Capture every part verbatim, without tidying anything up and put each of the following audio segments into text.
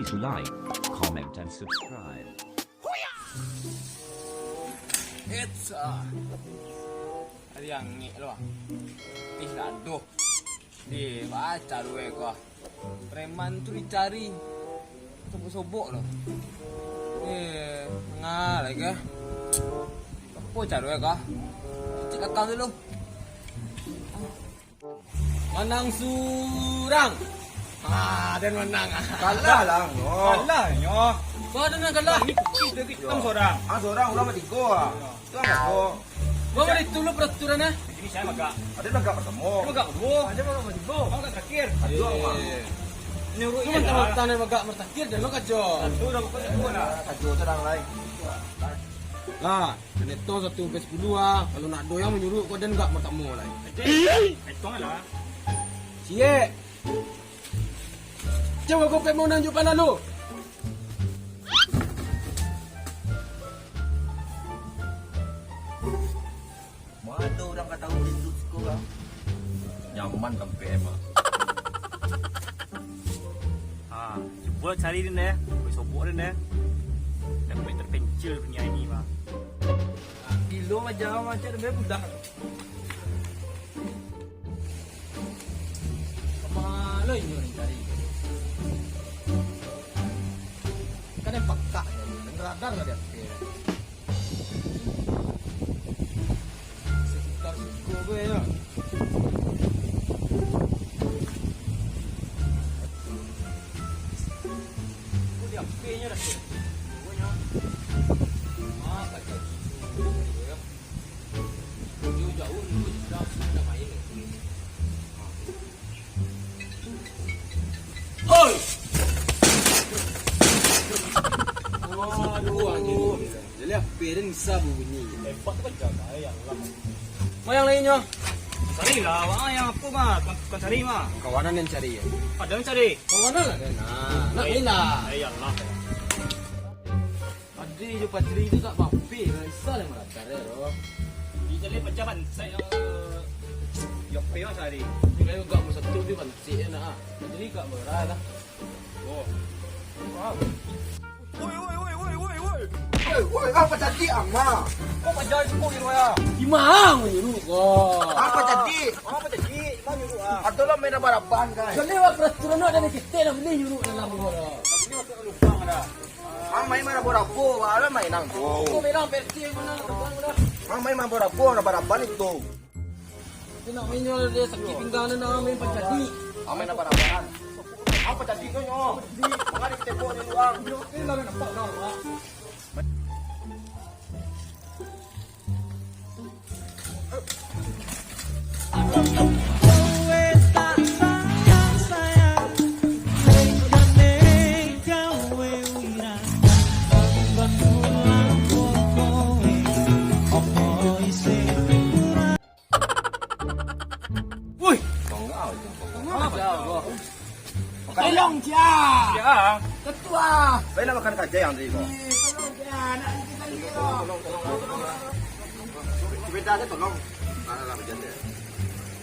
to like, comment, and subscribe. Eits, ah. Ari angek lo, ah. Tih dak ado. Deh, baca lu, eh, ko. Preman tu dicari. Sobok-sobok lo. Eh, ngah lai, eh. Apo caro, eh, ko? Cek lakang dulu. Manang surang. Ah, den manang. Kalah lah, nyo. Kalah, nyo. Kau dengan kalah. Ini kita, kita Yo. Sorang. Ah, sorang, urang batigo, ah. Itu agak kau. Kau bari tu lu peraturan, ah. Ini saya magak. Ada magak pertama. Ada magak kedua. Ada magak kedua. Magak terakhir. Aduh, Mak. Iya. Nyuruh Cuma iya. Teman-teman magak terakhir dan lo kajo. Satu dah pokoknya dua lah. Kajo terang lain. Lah, kena hitung satu sampai sepuluh ah. Kalau nak doyang menyuruh kau dan gak pertama lah. Hitung lah. Ciek. Cuba kau pek mau nanjuk pala lu. Mano urang ka tahu rindu siko, Bang? Nyaman tampek emang. Ha, cubo cari den deh, sobok den deh. Tampek terpencil dunia ini, Bang. Bilo aja macam dia budak. Kama lo inyo ni cari? Kan yang pakak ni, radar lah dia. Sekitar siko gue ya. Kok di H P-nyo dah tu? Pokoknyo. Ah, kacau. Jauh-jauh dulu sudah, sudah main. Oi! Aduh, anjing. Jadi H P den bisa berbunyi. Hebat tu kan jaga, ya Allah. Mayang lainnyo. Cari lah, wah, yang apa, mah? Bukan, bukan cari, mah. Kawanan yang cari, ya? Ada yang cari. Kawanan lah, den. Nah, nak Baik. Bila? Eh, ya Allah. Padri jo Padri tu tak bapik, bisa lah maratar ya, doh. Di jalan macam mana? Saya, eh, yok peo sehari. Ni kayu gak bersatu tu pancik ya, nak. Padri gak merah lah. Oh. Wow. Woi, woi, woi, woi, woi, woi. Eh, woi, apa tadi, Ama? Kok pajar cukup di rumah ya? Imang menyuruh kau. Apa tadi? Apa tadi? Imang nyuruh ah. Atau lo main abah-abah, guys? Jadi, wak peraturan nak ada kita nak beli nyuruh dalam rumah. Nak beli masuk lubang dah. Ang main marabo-rabo, baru main ang tu. Kau bilang versi yang mana, abang, dah? Ang main marabo-rabo, raba-raban itu. Dia nak main jual dia sakit pinggang, dia nak main pancadi. Ang main raba-raban. Apa jadi kau nyo? Mangari kita buat dia doang. Dia dah nampak kau, Pak. Woi. Tolong, Cia. Cia. Ketua. Baiklah, makan saja yang tadi, Bang. Eh, tolong, Cia. Nak kita lihat. Tolong, tolong, tolong, tolong. Sepeda aja tolong. Alah, alah, bercanda.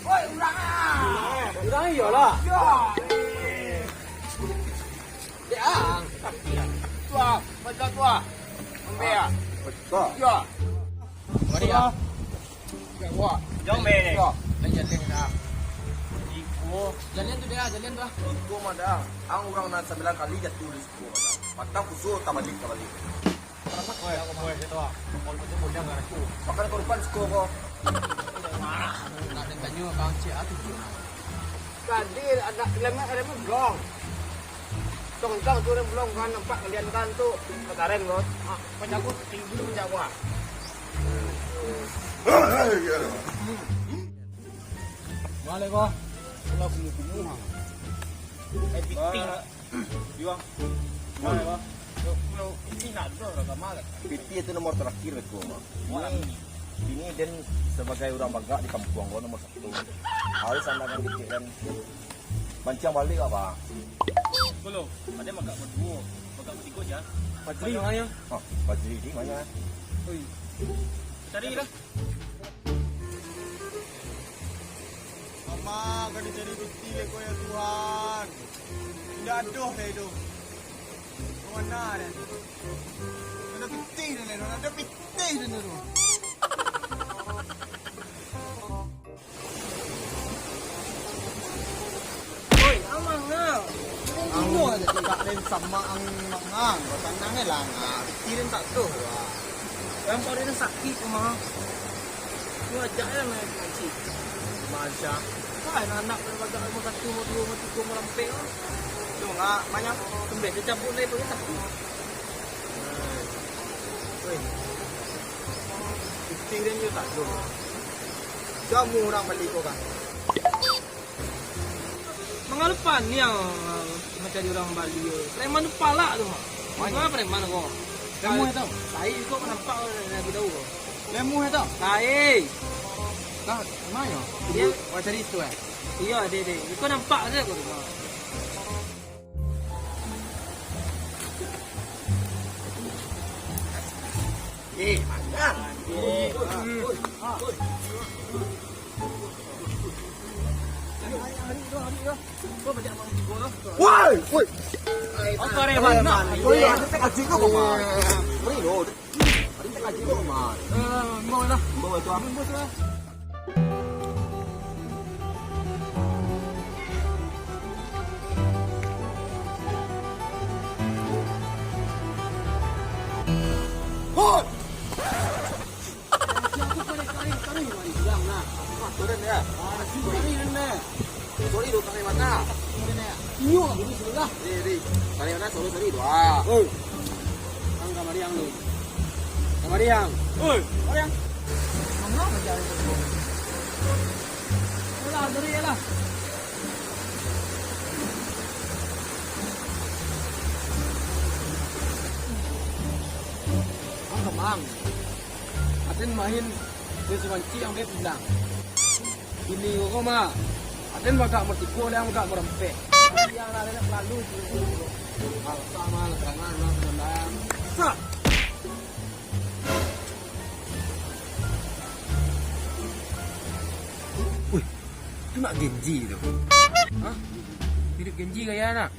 Woi, urang ah. Urang iyalah. Ya. Eh. Dia ang. Tua, baca tua. Ambil ya. Betul. Ya. Mari ya. Jauh meh ni. Jalian tu dia, jalian tu lah. Iko mah dah. Ang urang nan sambilan kali jatuah di siko mah dah. Patang kusur tabalik, tabalik. Woi, woi, itu ah. Kalau macam bujang kan aku. Makan korban siko ko. Nak den tanyo kang cik atu tu. Tadi ada lemak, ada blong. Tong-tong turun blong kan nampak kalian kan tu. Kemarin ko. Ah, penjago tinggi penjago. Balik ko. Kalau kumuh-kumuh. Eh, piting. Yuang. Balik ko. Yo, yo, ini nak dua lah sama lah. Piti itu nomor terakhir ko, Mak. Ini, ini den sebagai urang bagak di kampuang ko nomor satu. Harus andangan kecil dan mancang balik apa? Kalau ada bagak berdua, bagak bertiga aja. Fajri mana? Ah, Fajri di mana? Oi. Carilah. Mama, ka dicari piti leko ya Tuhan. Indak adoh deh itu. Mana dia? Ada pitih dia ni, ada pitih dia ni tu. Oi, amang ah. Ang tak den sama ang mang ah. Batanang lah ang ah. Pitih den tak tu lah. Yang paling sakit tu mah. Lu ajak lah main pancing. Macam. Wah, anak pada bajak nombor satu, nombor dua, nombor tiga, nombor ampek lah. Tu ngak banyak. Tembes dia cabut lah, itu sakit. Woi. Pitih den je tak tu. Jamu urang bali ko kan. Mangalupan ni yang mancari urang bali. Preman tu palak tu, Mak. Mana? Mana preman ko? Lemu itu. Sai ko nampak dari jauh ko. Lemu itu. Sai. Kah, mana? Dia orang cari itu eh. Iya, dia dia. Iko nampak saja ko tu. Eh, pandang. Eh. Woi, woi. Apa reman? Woi, ada tak kaji kau, Paman? Woi, lo. Ada tak kaji kau, Paman? Eh, mau lah. Bawa tu, Paman, bos lah. Hoi! Siapa kau nak cari? Cari, cari, cari, bilang lah. Wah, turun ya. Ah, si cari, mana? Sorry, lu pakai mata. Turun ya. Iyo, ini sebelah. Di, di. Pakai mata, sorry, sorry, doa. Oi. Ang kamari ang lu. Kamari ang. Oi. Kamari ang. Mangapa jalan tu? Yalah, sorry, yalah. Ang kamang. Aden main, dia si Manci yang dia bilang. Bini ko mah, aden bagak martiko, liang bagak marampek. Yang lah, nak lalu tu. Alsa mah, keterangan mah, penandaan. Sa! Wih, tu nak Genji tu. Hah? Mirip Genji gaya nak.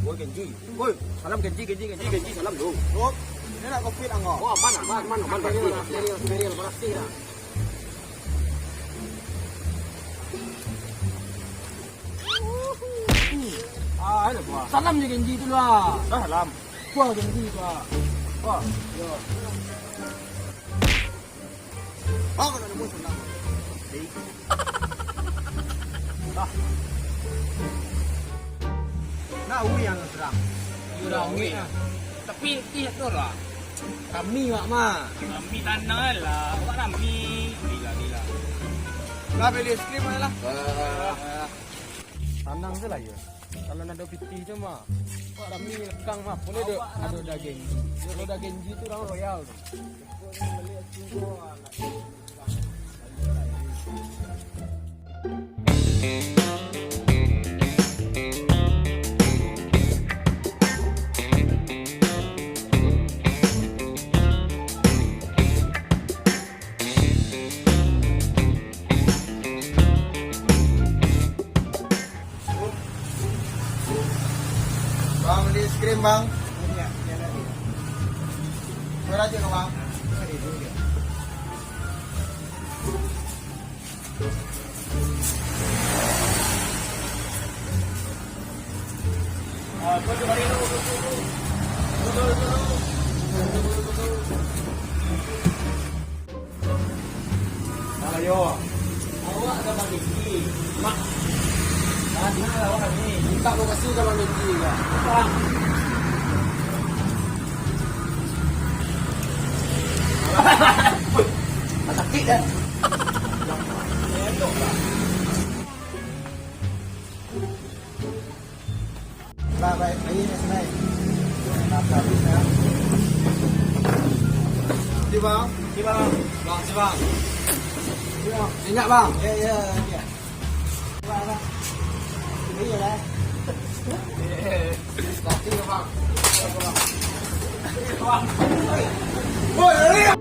Woi, Genji. Woi, salam Genji, Genji, Genji, Genji, salam lu. Oh, ini nak covid anggo. Oh, aman, aman, aman, aman, berarti. Berarti, berarti, berarti lah. Ah, ada buah. Salam je Genji tu lah. Dah salam. Buah Genji tu lah. Buah. Yo. Bang, kalau nemu senang. Hei. Bah. Nah, ui yang serang. Ui, rami ah. Tapi ih tu lah. Rami, Mak, mah. Rami tanah lah. Awak rami. Gila, gila. Lah, beli es krim aja lah. Ah. Tanang se lah, yo. Kalau nado pitih tu mah, wak rami lekang mah, pun ado, ado daging. Kalau daging tu urang royal tu. Bang, beli es krim, Bang. Berapa, Bang? Alah, yo. Awak dah bagigi. Mak. Mana lah awak ni? Minta lokasi dah bagigi, ya. Bang. Sakit, dah. Elok, Bang. Bah, baik, baik, baik, baik. Nah, habis, ya. Terima kasih, Bang. Terima kasih, Bang. Terima kasih, Bang. Ingat, Bang. Ya, ya, ya. Bang, Bang. Iya, lah. Terima kasih, Bang. Bang. Woi, iya.